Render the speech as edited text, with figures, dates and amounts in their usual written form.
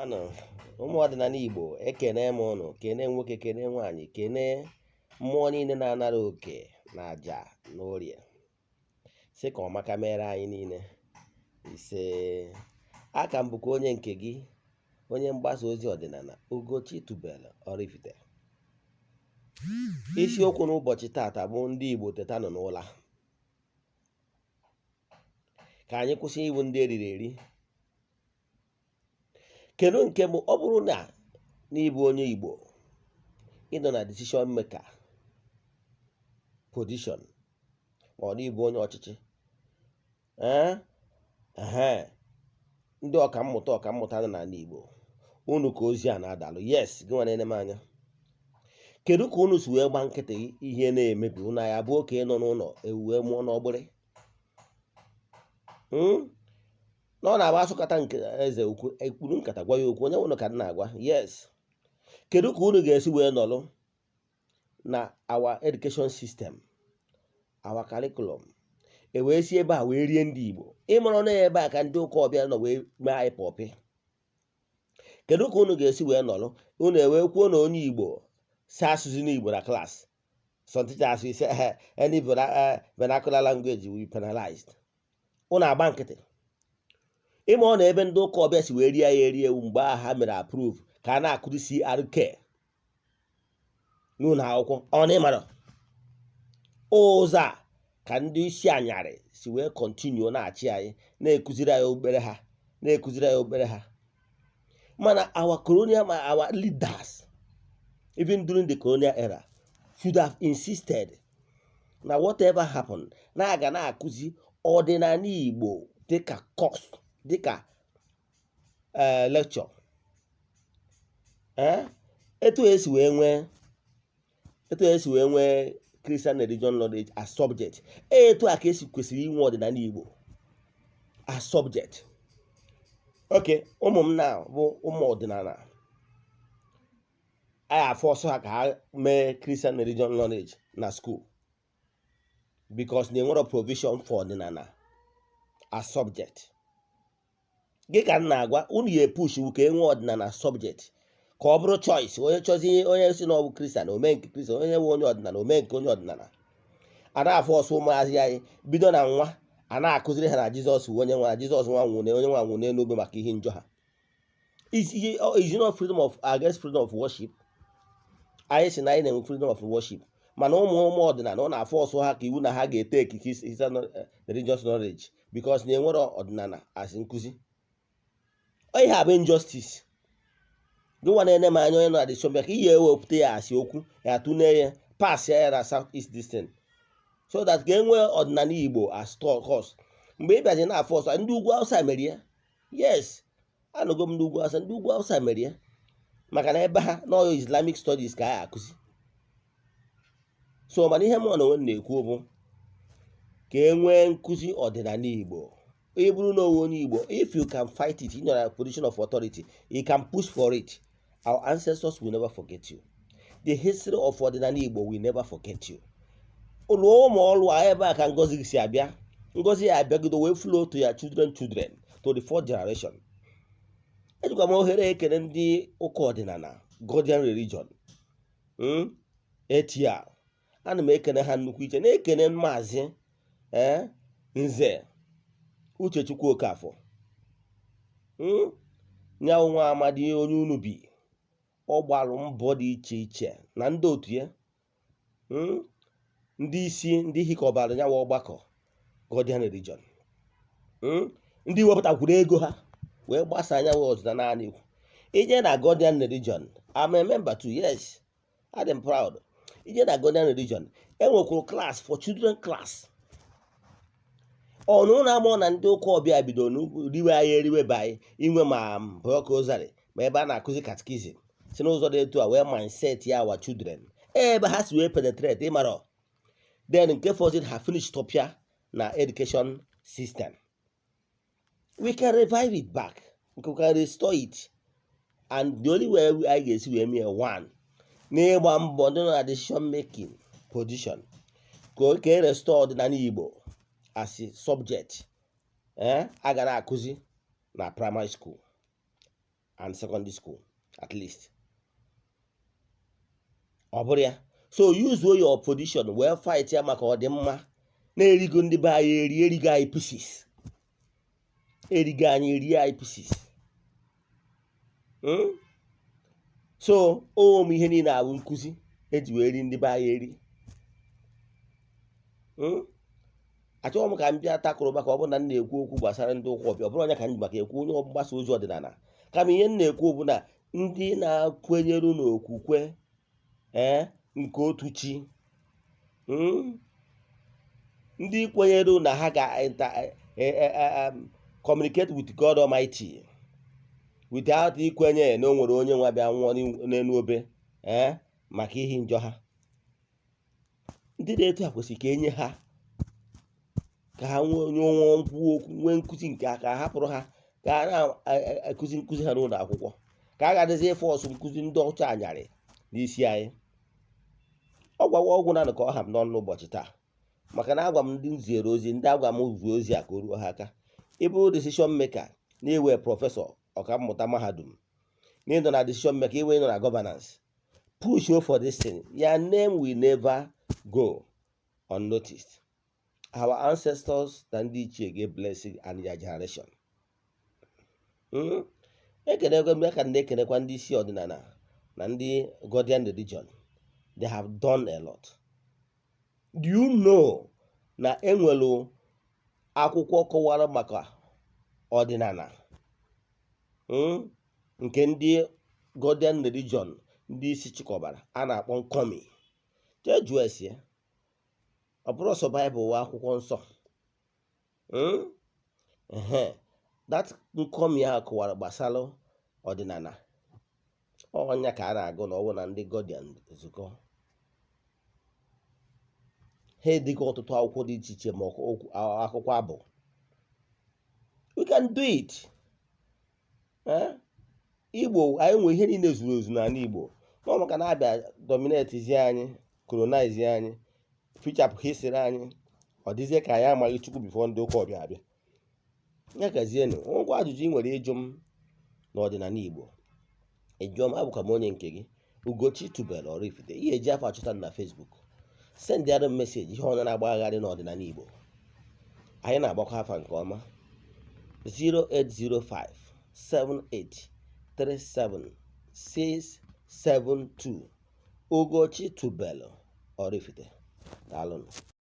Manụ ụmụ ọdịnala Igbo, ekene m ụnụ, kene nwoke, kene nwaanyị, kene mmụọ niile na-anara oke na aja na orie, sị ka ọmaka mere anyị niile. Ise. Aka m bụkwa onye nke gị, onye mgbasa ozi ọdịnala Ugochi Tubelu Oraifite. Isiokwu n'ụbọchị taata bụ ndị Igbo tetanụ n'ụla, ka anyị kwụsị ịbụ ndị eriri eri. Kedu nke bụ ọ bụrụ na n'ịbụ onye Igbo, ịnọ na decision maker position, ma ọ n'ịbụ onye ọchịchị, ee ehe, ndị ọkammụta nọ n'ala Igbo, unu ka ozi a na-adalụ. Yes, gị nwa na-ene m anya, kedu ka unu si wee gba nkịtị ihe na-emebi unu? Ya bụ okenye nọ n'ụlọ, ewu wee mụọ n'ọgbịrị. Na ọ na-agba asụkata nke eze ukwu ekpuru nkata gwa ya okwu. Onye unu ka m na-agwa? Yes, kedu ka unu ga-esi wee nọrọ na our education system, our curriculum, e wee si ebe a wee rie ndị Igbo? Ịmụrụ na ebe a ka ndị ụka ọbịa nọ wee mee anyị puppet. Kedu ka unu ga-esi wee nọrọ, unu ewee kwuo na onye Igbo si asụzi n'Igbo na class? Some teachers will say any vernacular language will be penalized. Unu agba nkịtị. Ịma ọ na ebe ndị ụka ọbịa si wee rie ya eri ewu mgbe ahụ ha mere approve ka a na-akụzi CRK n'ụlọ akwụkwọ. Ọ na ịmara ụzọ a ka ndị isi anyarị si wee continue na-achị anyị, na-ekụziri anyị okpukpere ha, na-ekụziri anyị okpukpere ha. Mana our colonial, our leaders, even during the colonial era, should have insisted na whatever happened, na aga na-akụzi ọdịnala Igbo dịka course, dịka lecture. Etu esi wee nwee Christian religion knowledge as subject, etu a ka esi kwesịrị inwe ọdịnala Igbo as subject. Okay, ụmụ m na bụ ụmụ ọdịnala, anyị afọ ọsọ ha ka ha mee Christian religion knowledge na school because na enwero provision for ọdịnala as subject. Gị ka m na-agwa unu, ya epush ka e nwee ọdịnala subject, ka ọ bụrụ choice. Onye chọzi, onye si na ọ bụ Christian, ome nke Christian, onye bụ onye ọdịnala, ome nke onye ọdịnala. A na-afọ ọsọ ụmụazị anyị bido na nwa, a na-akụziri ha na Jizọs bụ onye nwa, Jizọs nwa nwụrụ, onye nwa nwụrụ n'elu obe maka ihe njọ ha. Is not freedom of against freedom of worship. Anyị si na anyị na-enwe freedom of worship, mana ụmụ ụmụ ọdịnala, ọ na-afọ ọsọ ha ka iwu na ha ga-ete ekike Christian religious knowledge because na enwere ọdịnala as nkụzi. Ihe a bụ injustice. Gị nwa na-ene m anya, onye nọ na decision ka ihe ewepụta ya asị okwu ya, tụnee ya, pass ya na South East distin, so that ka e nwee ọdịnala Igbo as course. Mgbe ị bịazi na-afọ ọsọ ndị ugwu Awụsa mere ya. Yes, anụgo m ndị ugwu Awụsa, ndị ugwu Awụsa mere ya maka na ebe ha n'ọyọ Islamic studies ka a akụzi. So mana ihe mụ na onwe m na-ekwu bụ ka e nwee nkụzi ọdịnala Igbo. Ị bụrụ na onwe onye Igbo, if you can fight it in your position of authority, you can push for it. Our ancestors will never forget you. The history of ọdịnala Igbo will never forget you. Lụọ ụmụ ọrụ a, ebe a ka ngozi gị si abịa. Ngozi ya abịagido wee flow to your children, children, to the fourth generation. Ejikwa m ohere ekele ndị ụka ọdịnala, Godian Religion, ATR. Ana m ekene ha nnukwu iche, na-ekene Maazị ee Nze Uchechukwu Okafọ nyanwụ nwa amadi onye unu bi. Ọ gbalụ mbọ dị iche iche na ndị otu ya, ndị isi, ndị hikọbara nyanwụ ọgbakọ Godian Religion, ndị wepụtakwuru ego ha wee gbasaa anyanwụ ọdịnala ikwu. Ije na Godian Religion, I'm a member too. Yes, I'm proud. Ije na Godian Religion, enwekwuru class for children, class ọnụ na amụ na ndị ụka ọbịa bido riwe anyị, eriwe be anyị, inwe ma block rosary, ma ebe a na-akụzi catechism, si n'ụzọ dị etu a wee mindset ya our children, ebe ha si wee penetrate ịmara. Then nke fọzid, ha finish topia na education system. We can revive it back, we can restore it, and the only way anyị ga-esi wee mee one n'ịgba mbọ, ndị nọ na decision making position, ka e restore ọdịnala Igbo as a subject a ga na-akụzi na primary school. And secondary school at least. Ọ bụrụ ya, so use your position wee fight ya maka ọdịmma na-erigo ndị be anyị eri, erigo anyị pieces, erigo anyị, erie anyị pieces. So ụmụ ihe niile abụ nkụzi eji wee ri ndị be anyị eri. Achọghị m ka m bịa takụrụ maka ọ bụrụ na m na-ekwu okwu gbasara ndị ụka ọbịa. Ọ bụrụ onye ka m ji maka ekwu onye mgbasa ozi ọdịnala, kama ihe m na-ekwu bụ na ndị na-akwenyere n'okwukwe nke otu chi, ndị kwenyere na ha ga communicate with God Almighty without ikwenye na o nwere onye nwa bịa nwụọ n'elu obe maka ihe njọ ha. Ndị dị etu a kwesịrị ka enye ha ka ha nwee onye nwe nkwuwa okwu, nwee nkụzi nke aka hapụrụ ha ka a na-akụzi nkụzi ha n'ụlọ akwụkwọ, ka a ga-adịzi ịfụ ọsụ nkụzi ndị ọcha anyarị n'isi anyị. Ọ gwawa ọgwụ naanị ka ọ ha m n'ọnụ n'ụbọchị taa, maka na agwa m ndị m ziere ozi, ndị agwa m zuo ozi a ka o ruo ha aka. Ịbụrụ decision maker na-ewe professor, ọkammụta mahadum, na ịnọ na decision maker, iwe ịnọ na governance, push for this thing. Your name will never go unnoticed. Our ancestors na ndị ichie ga-bless and your generation. Ekenekwa m ka na-ekenekwa ndị isi ọdịnala na ndị Godian religion. They have done a lot. Do you know na enwelu akwụkwọ kọwara maka ọdịnala, nke ndị Godian religion ndị isi chịkọbara a na-akpọ nkọmi? Jee jụọ esi ya. Ọ bụrụ sọ Baịbụl wụ akwụkwọ nsọ. Ehe, that nkọmi ahụ kọwara gbasara ọdịnala. Ọnya ka a na-agụ na ọwụ na ndị Godian nzukọ ha edigo ọtụtụ akwụkwọ dị iche iche ma akwụkwọ abụ. We can do it. Eh? Igbo anyị nwe ihe niile zuru ezu n'ala Igbo, nọ maka na abịa dominate anyị, colonize anyị, fichapụ history anyị. Ọ dịzie ka anyị amaghị Chukwu before ndị ụka ọbịa abịa. Ya gazienụ. Nwekwa ajụjụ ị nwere ịjụ m n'ọdịnala Igbo, ị jụọ m. Abụkwa m onye nke gị, Ugochi Tubelu Oraifite. Ihe eji afọ achọta m na Facebook. Sendịara m message ihe ọnya na-agbagharị n'ọdịnala Igbo. Anyị na-agbakọ afa nke ọma. 0805 78 37 672. Ugochi Tubelu Oraifite. Daalụnụ.